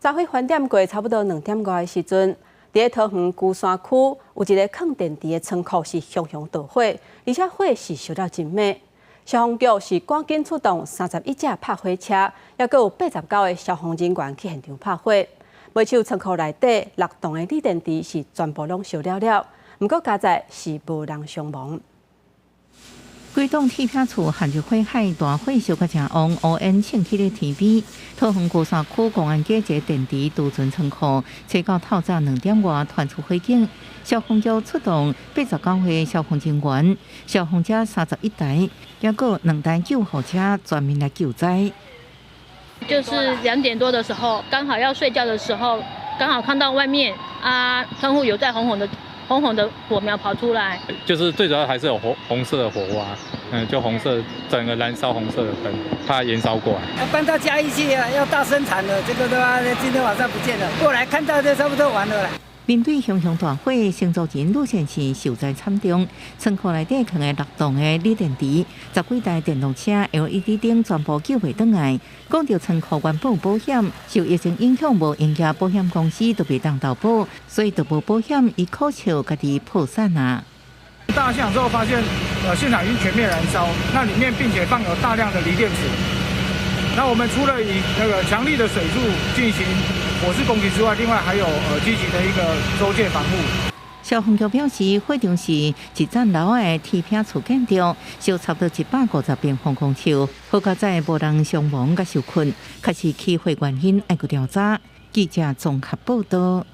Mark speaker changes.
Speaker 1: 昨昏翻點過差不多2點外的時陣，佇咧桃園龜山區有一個囥電池的倉庫是熊熊大火，而且火勢燒了真猛。消防局是趕緊出動31架拍火車，猶閣有89個消防人員去現場拍火。袂手倉庫內底六棟的鋰電池是全部攏燒了了，毋過佳哉是無人傷亡。
Speaker 2: 幾棟鐵皮厝陷入火海，大火燒甲誠旺，烏煙衝起咧天邊。桃園龜山區公安街一個電池儲存倉庫，初九透早2點外傳出火警，消防局出動89個消防人員，消防車31台，猶閣2台救護車全面來救災。
Speaker 3: 就是2點多的時候，剛好要睡覺的時候，剛好看到外面啊，窗戶有在紅紅的。紅紅的火苗跑出來，
Speaker 4: 就是最主要還是有紅色的火花，就紅色整個燃燒紅色的燈，怕延燒過來。
Speaker 5: 要搬到嘉義去啊，要大生產了，這個的話，今天晚上不見了，過來看到就差不多完了啦。
Speaker 2: 面對熊熊大火，新竹人呂先生受災慘重，倉庫內底囥的六棟的鋰電池、十幾台電動車、LED 燈全部救袂轉來。講著倉庫原本有保險，受疫情影響無營業，保險公司都袂當投保，所以就無保險，伊苦笑家己破產啊。
Speaker 6: 到現場之後發現，現場已經全面燃燒，那裡面並且放有大量的鋰電池。那我們除了以那個強力的水柱進行火勢攻擊之外，另外還有積極的一個周界防護。
Speaker 2: 消防局表示，火場是一層樓的鐵皮厝建築，燒差不多150平方公尺，好佳哉無人傷亡佮受困，確實起火原因愛閣調查。記者綜合報道。